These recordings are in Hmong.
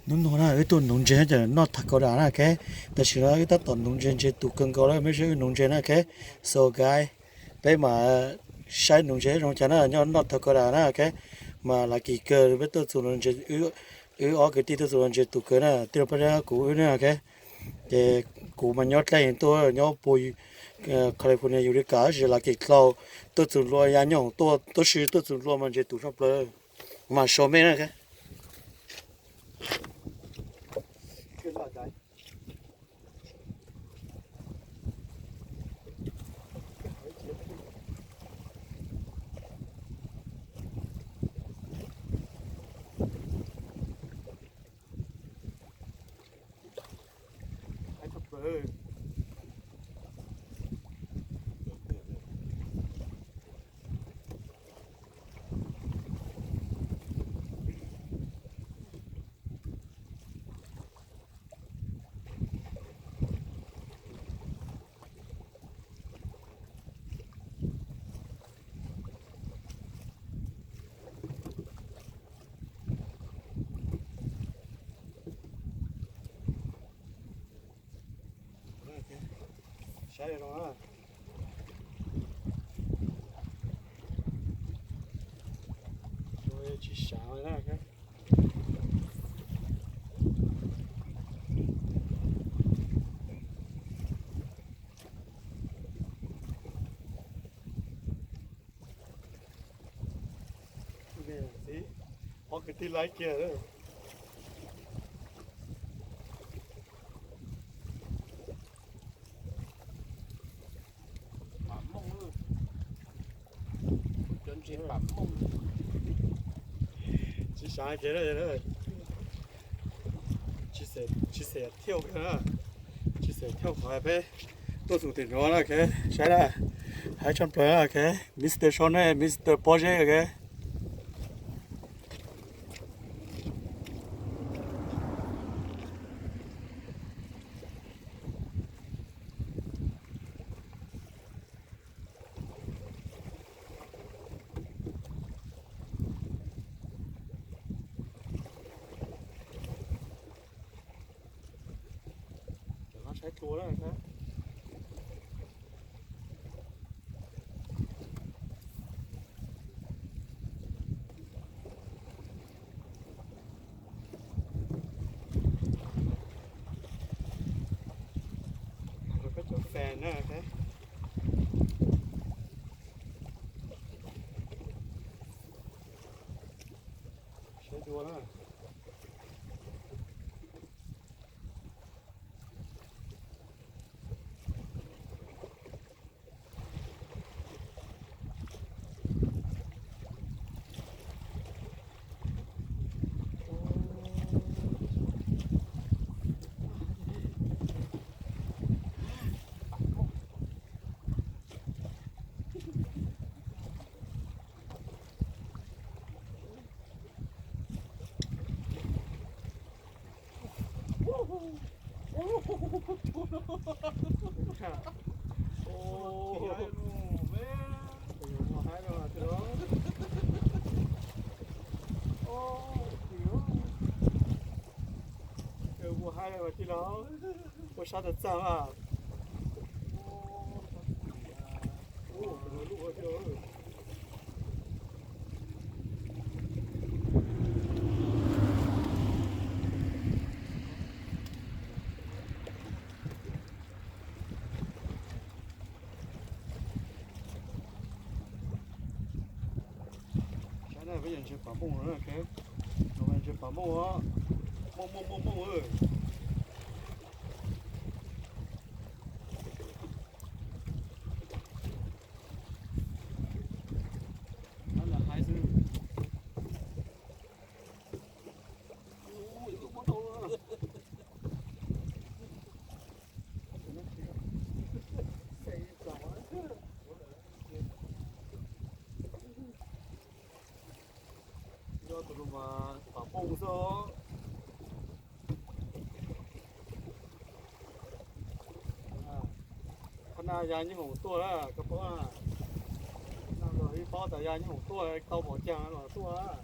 Hnub no na wb tuaj nuv ntses ces noj tag kaus dam na, ok. Tam sim no wb tab tom nuv ntses, ntses tus kawg nkaus lawm, mej saib wb nuv ntses na, ok. So guys, peb mam saib nuv ntses zoo cas na, nyob noj tag kaus dam na, ok. Mas lav kim kawg, peb tuaj txug ntses, wb ob kwv tij tuaj txug ntses tus kawg na, tij laug Paj Zeb kuv wb na, ok. Ces kuv mas nyob dlej tuaj nyob puag California Eureka, tab sis lav kim dlau, tuaj txug nplua ya nyob hoom tuaj, tab sis tuaj txug nplua mas ntses tus tshaj plaws, mas sau mej na, ok. Saib zoo na. Tsis sab na. Ob kwv tij laib kiag. Tsis sab kiag, tsis xav thiaj, tsis xav thiaj qhov peb tuaj txug tim nuav na, ok. Saib na, haib tshaj plaws na, ok. Mister Shaw ne, Mister Pob Zeb, ok. Saib tua na. Peb cov fan na, saib dua na. Ua haib tij laug, ua sab tag txaj mas. Saib na, peb yog ntses pas mooj, ntses pas mooj, mooj mooj mooj mooj. Yog tus lus mas pam pooj xwb. Qhov na ya nyoob hoom tuaj, koj paub na. Ib paub tas ya nyoob hoom tuaj, tau pom caag los tuaj.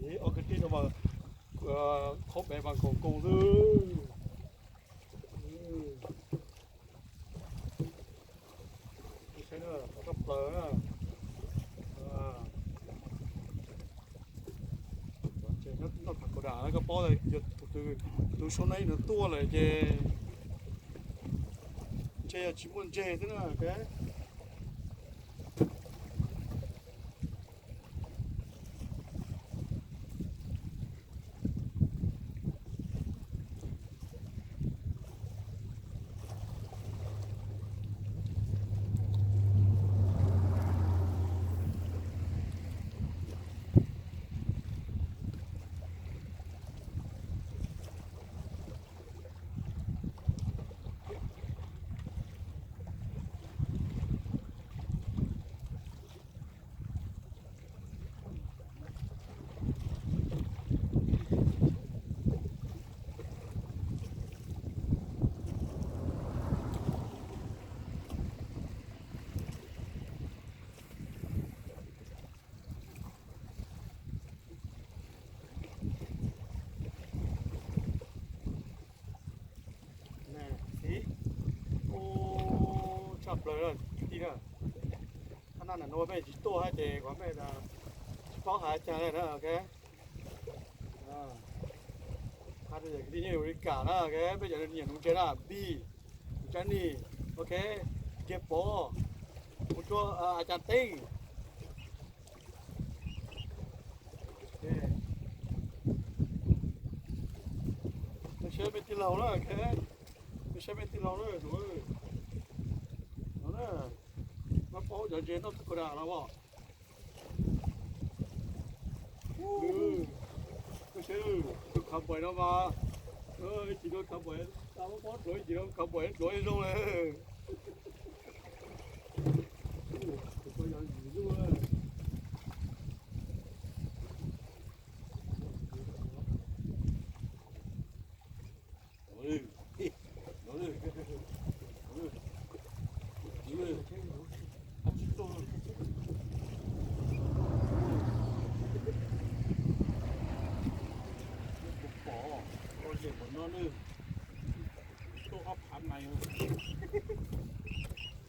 Xiv ob kwv tij no mas khob pem mas nkaus nkaus xwb. Saib na, pom tshaj plaws na. Noj thav kaus dam na, koj paub tias tus sau nab nws tuaj lawm ces ntshe yog tsis muaj ntseg xwb na. Xiv, tshaj plaws kwv tij na. Thaj nab nram no mej tsis tuaj hab ces kuv mej tsis paub has caag le na. Kwv tij nyob Amelikas na, mej cov nyiam nuv ntses na, Npis, Jani, ok, Nkiag Pov, mus rua As Cas Teeb. Mej saib mej tij laug na, mej saib mej tij laug na, no na, mab paub cov ntses noj thav kaus dam los as. Tus khav npais no mas, ib tsis dua khav npais, tau pob dluav, ib tsis dua khav npais dluav zoo le.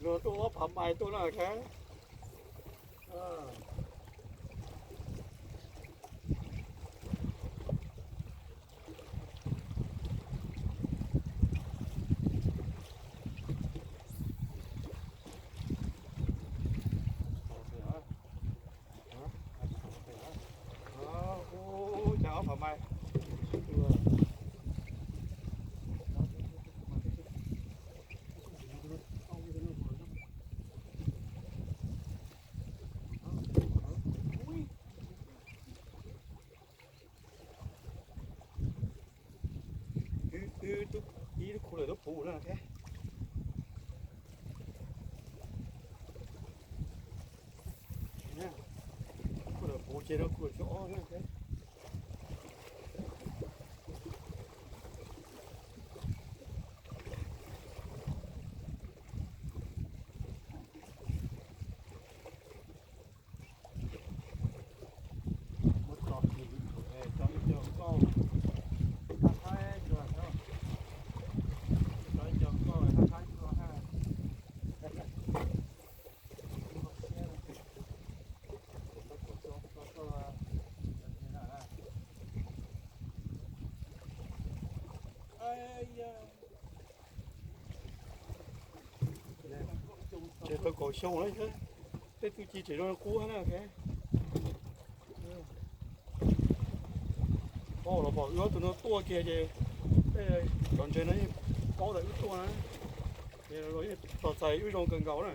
Luag tuaj ob phav mais tuaj na. Ua cas ob phav mais. Wb tub ib lub khu lawm tub puv na thiab. Khu lawm puv ces no khu lawm xyoo ob na thiab. Muab tso kiag ib tug, tso ib co nkauj hab haib dua, tso ib co nkauj hab haib dua hab. Tau kaum xyoo lawm thiab, tej txuj ci tseem zoo qub na. Tsis paub los pom wb ob tug no tuaj kiag ces tej cov ntses no yeej paub tias wb tuaj na, ces los yeej tos txais wb zoo kawg nkaus na.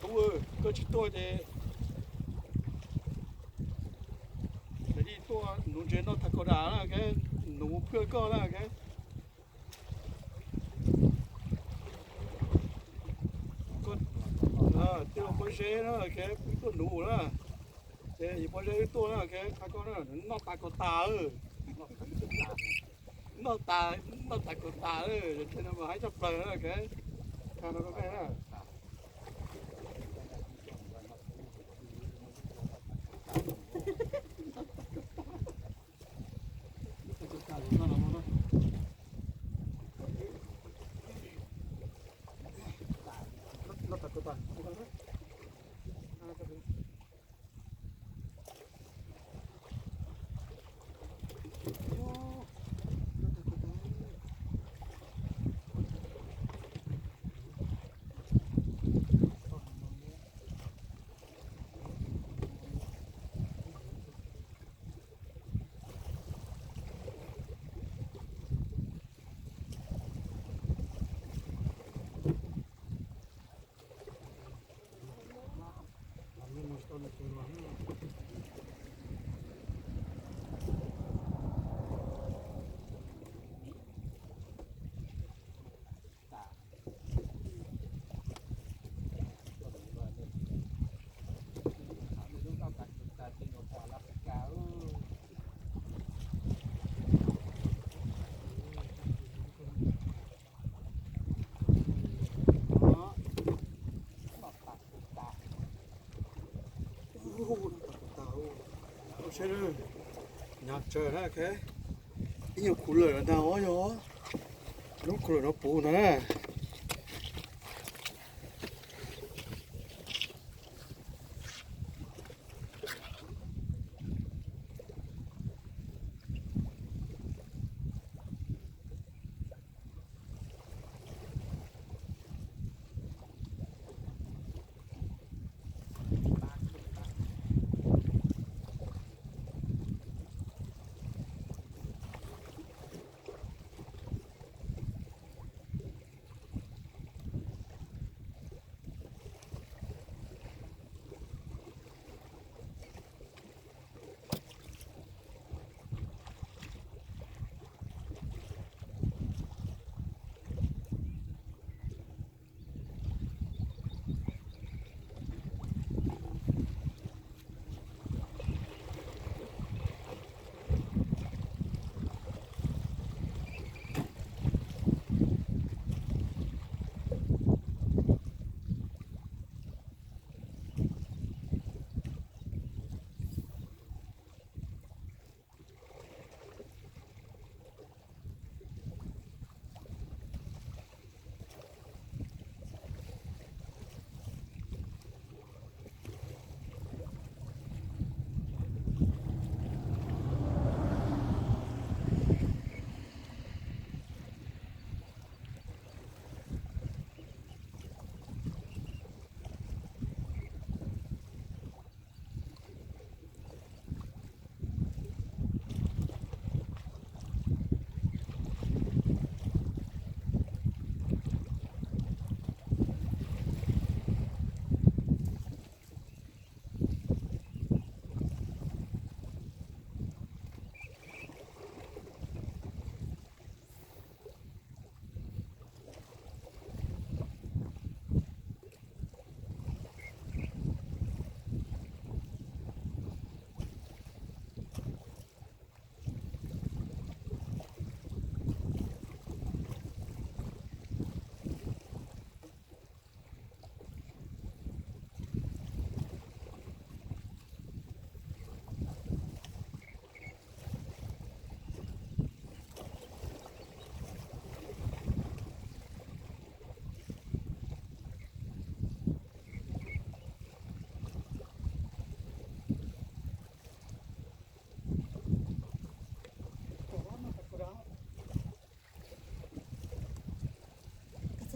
Tub, koj tsis tuaj ces cia li tuaj nuv ntses noj tag kos tas na, nuv phwj koj na. Tej pob zeb na, tuaj nuv na, ces pob zeb tuaj na, qha koj na, noj tas kos tas, noj tas, noj tas kos tas, ces no mas haib tshaj plaws na, qha no koj na. Hnyav tsawv na, ib nyuag khuv lawm ntag os, yog lub khuv lawm no puv ntag na.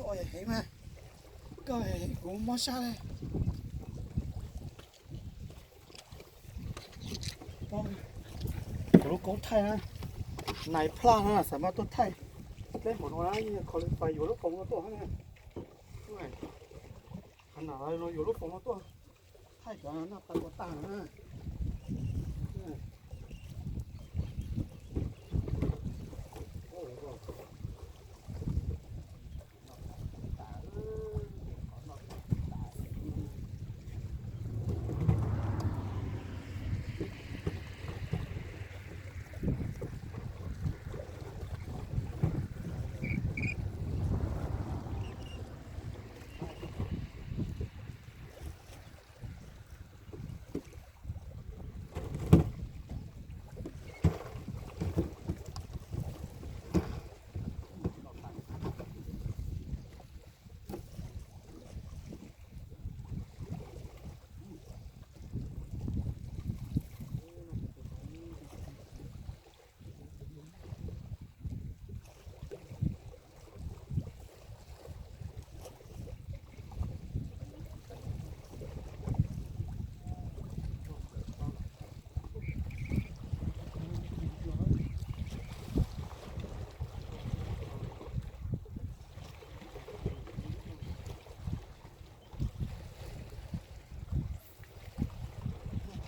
Heev mas, koj heev kuv mob sab li. Kuv lub koob thaij na, nais plaj na, xam mas tuaj thaij. Dleb npaum no na, yeej yog kho li fais yuav lub foos no tuaj na. Qhov nam no yuav lub foos no tuaj thaij cov noj tas kua tas na.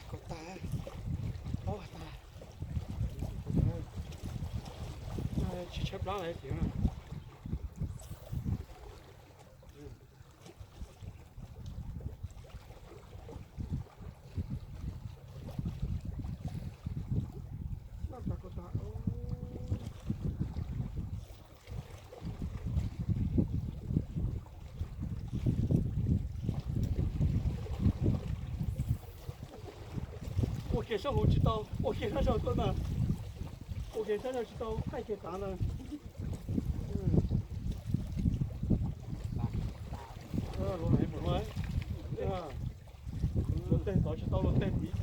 Koj tas, koj tas, tsis tshaib plab li tiag. Ua kiag sab hauv tsis tau, ua kiag sab saud tuaj na. Ua kiag sab saud tsis tau, qaij kiag tav na. Luag heev mus luag, luag teg tod tsis tau, luag teg tid.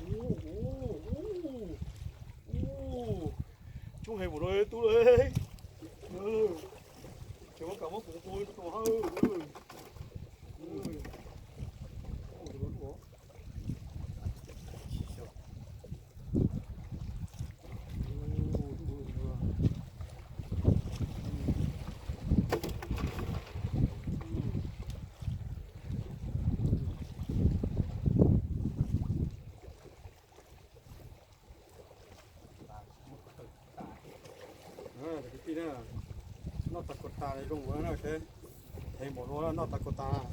Coob heev mus luag tub, ces muab kam muab kuv tua tus hab. Kwv tij na, noj tag kua tas zoo ua na, heev npaum no noj tag kua tas.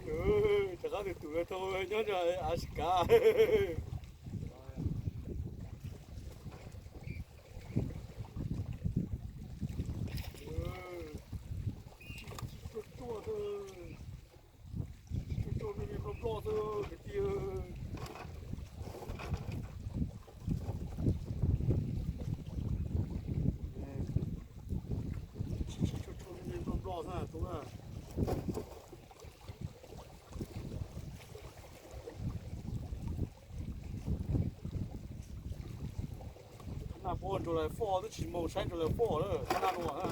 Rov qab tus tus tau nyob rau Alaska. Tsuag tsuag xwb, tsuag tsuag me me nploj nploj xwb kwv tij. Tsuag tsuag me me nploj nploj xwb tus na. Puab ua nraug lais foj twb tsis moog saib nraug lais foj lawm, qhab nab nuav na.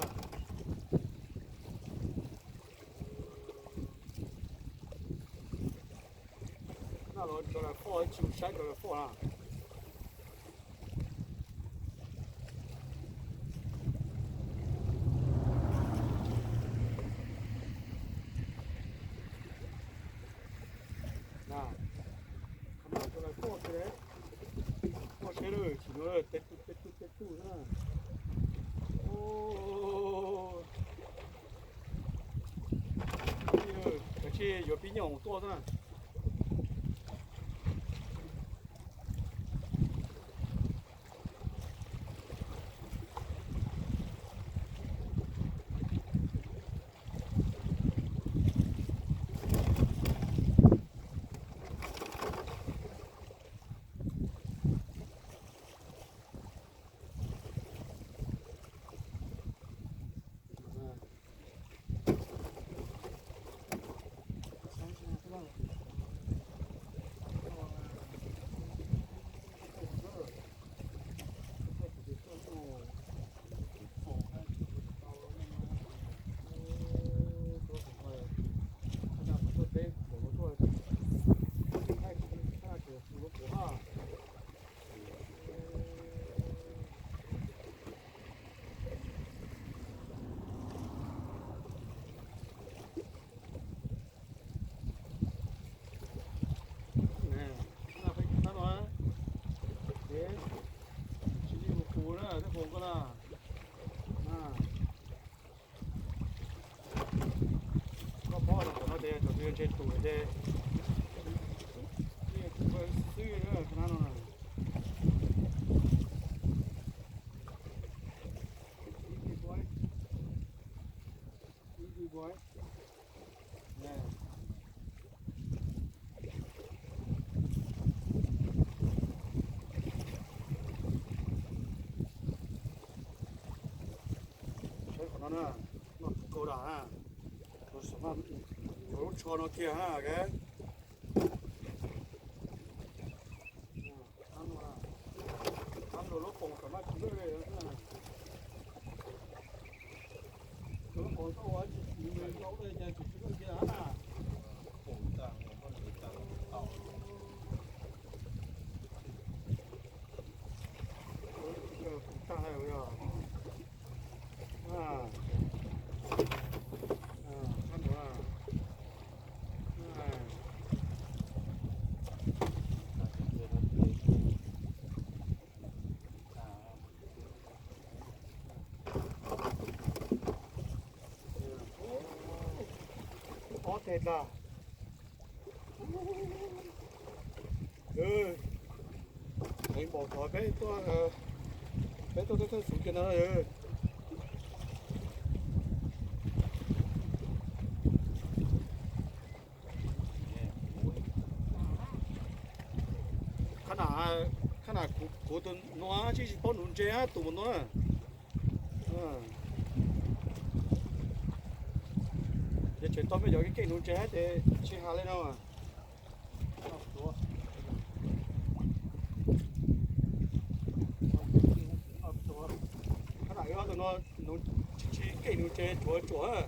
Nab los nraug lais foj tsis moog saib nraug lais foj na. Qhab nab nraug lais foj seb, foj seb lawm, tsis nuav tej tug tej tug tej tug na. Kav tsij yuav pib nyob tuaj xwb na. Tsis li mus pus na, tej qus koj na. Koj paub no, tam no ces cov tug yuav ntshe tus ces xwb na, qhab nab no na. Saib qhov no na, noj kawg dam na, rau lub tsho no kiag na. Ob teg dlaag. Eev, npaum tod peb tuaj, peb tuaj tej thawj xuv kiag no. Qhab nam, qhab nam kuv tus nuav tsis paub nuv ntses tus mus nuav na. Ces tseem tau mej cov keej nuv ntses ces tsis has li no. Qhab nam wb ob tug no tsis keej nuv ntses tsuav tsuam.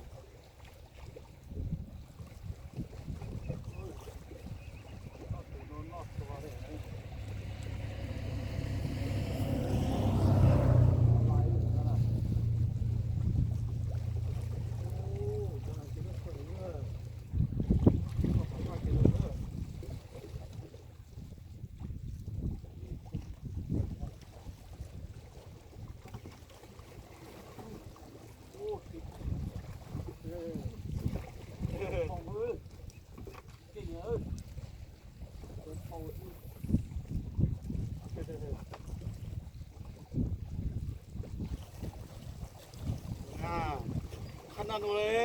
Qhab nab nuav le.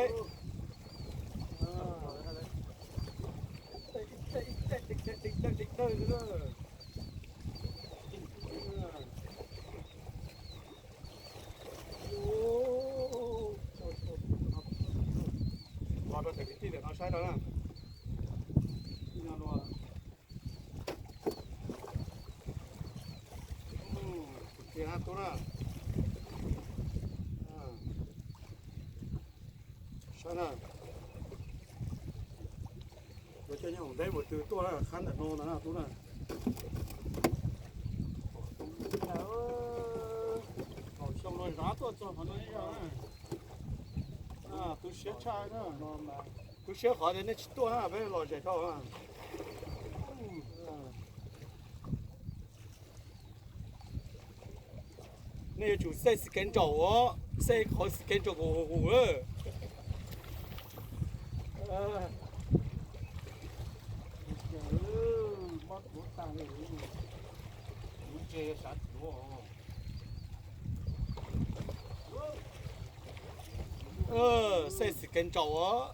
Los rau cov kwv tij ntawm no saib rau na. Ib no dua. Tub na, saib na, yuav coj nyob hauv npeb mus twg tuaj na, qhab ntawm no ntag na tub na. Kaum xyoo no zov tuaj txog qhov no ib zaug na. Tu siab tshaj na. Tu siab qhov tias nej tsis tuaj na, peb los zem dhau na. Nej yuav tsum xej xis kev ntsaum os, xej qhov xis kev ntsaum kuv hu lawm. Xej xis kev ntsaum os.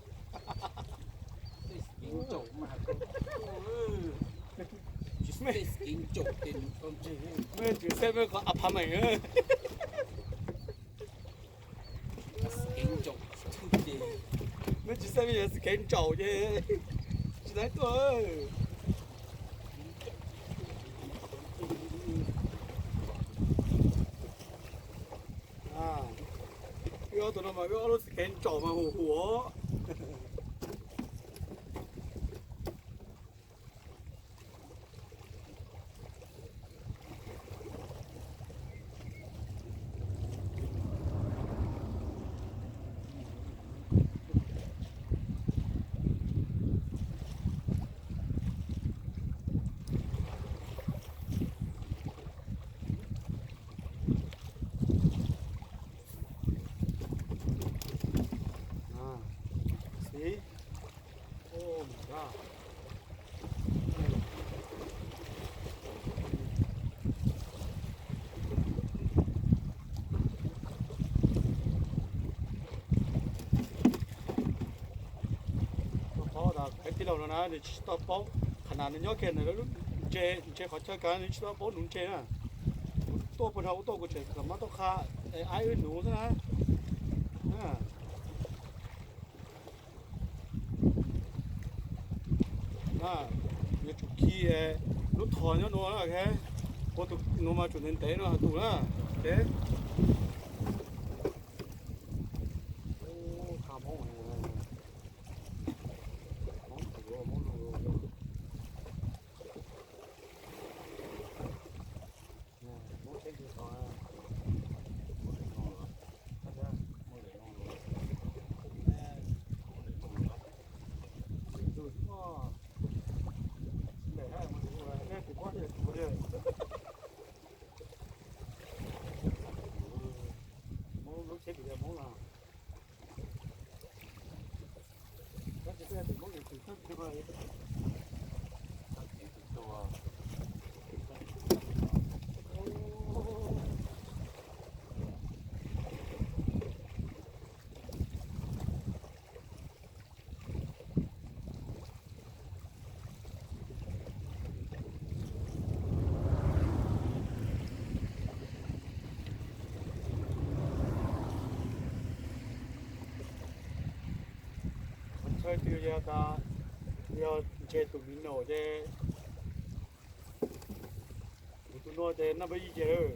Mej tsis xej mej qhov apartment. Mej tsis xej mej yuav xis kev ntsaum ces tsis tau tuaj. Wb ob tug no mas wb ob lub xis kev ntsaum mas hum hum os. Qhov uas tij laug no na nws tsis tau paub, qhov na nws nyob kiag ntawm lub ntse, ntse qhov chaw kiag nws tsis tau paub nuv ntse na. Kuv tuaj puag nrho kuv tuaj kuv tseem kom mab tau qha, aib wb nuv xwb na. Yuav tsum khi lub thos nyob nuav, ua tus nuav mas tsum ntev ntev no tus na. Qhov chaw twg yog tas yog ntshe tus mi naum ces kuv tus no ces naj npawb yij ces lawm.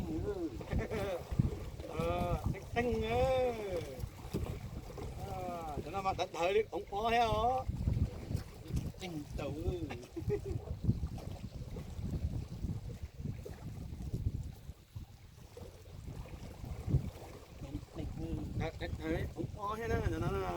Teeb teeb, cov no mas dhawv dhawv li oov ob thiab os. Teeb tau. Oov ob thiab na, cov no na.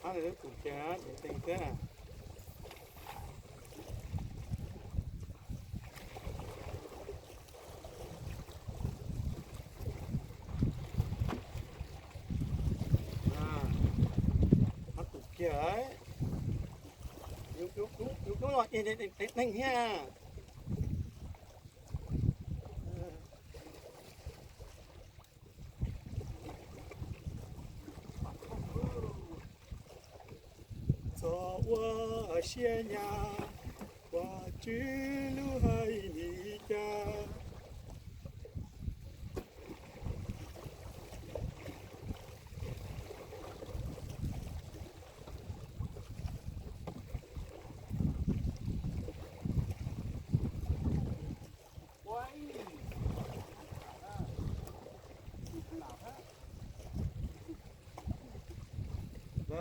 Ab, lawv tus kiag teeb thiab. Ab, tus kiag, yus hnub no ces teeb thiab. Txog ua siab nyab, Vajtswv lub hais li cas?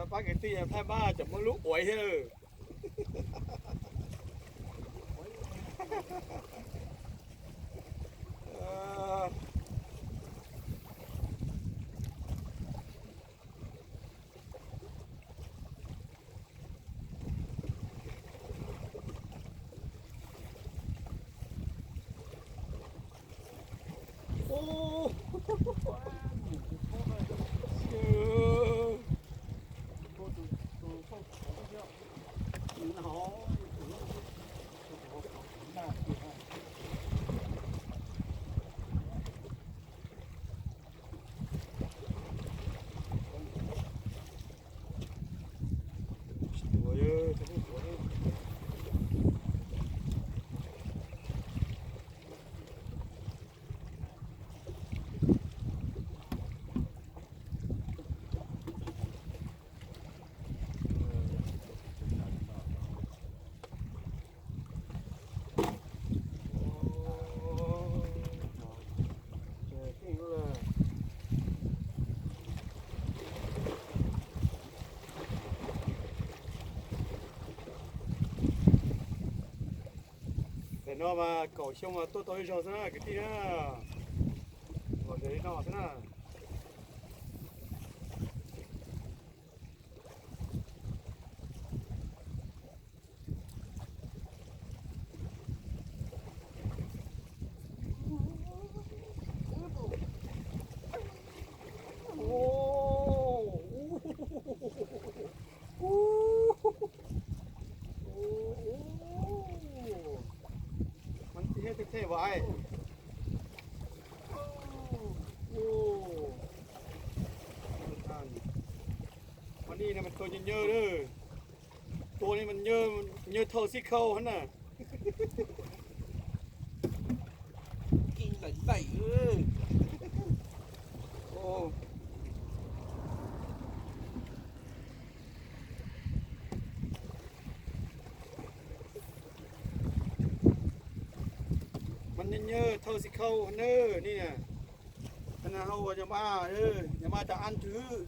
Pab kwv tij Thaib Npab cov muaj lub uaiv thiab. Tam no mas kaum xyoo mas tuaj tau ib zaug xwb na kwv tij na. Los ze li no xwb na. Qhov no mas tua nyuag nyuag lawm. Tua li mas nyuag thau xib khau na. Keej laim laim. Mas nyuag nyuag thau xib khau na ni. Hau nyuag maj, nyuag maj cov ab ntswg.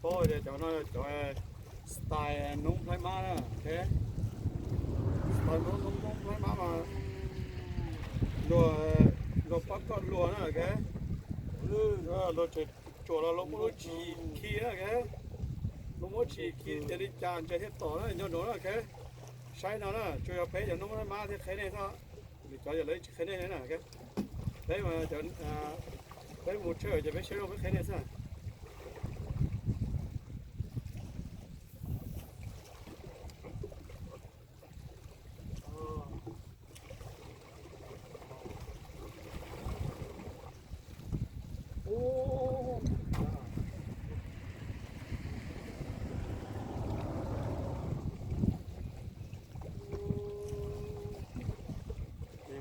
Paub tias cov no cov style noob nplhaib mab na, ok. Style noob, noob, noob nplhaib mab mas luag, luag pab koj luag na, ok. Luag tseem tsuam los luag muab lub tshis khi na, ok. Luag muab tshis khi tias li cas ntses thiaj tom na, nyob nraud na, ok. Saib no na, tsuas yog peb cov noob nplhaib mab thiaj qheb nej xwb, lwm cov ces lawv tsis qheb nej na, ok. Peb mas, peb mus tshawb ces peb saib zoo peb qheb nej xwb.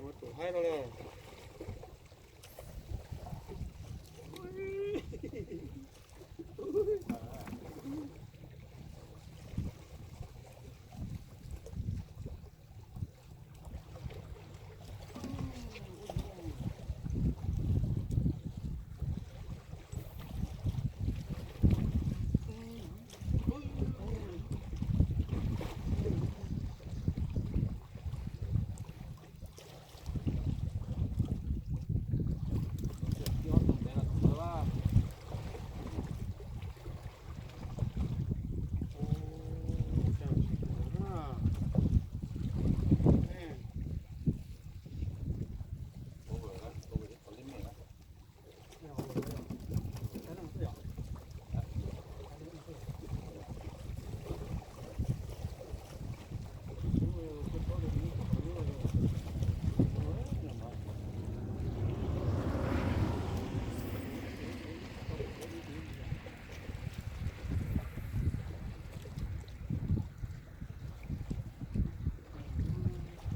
Mus tus haib no na.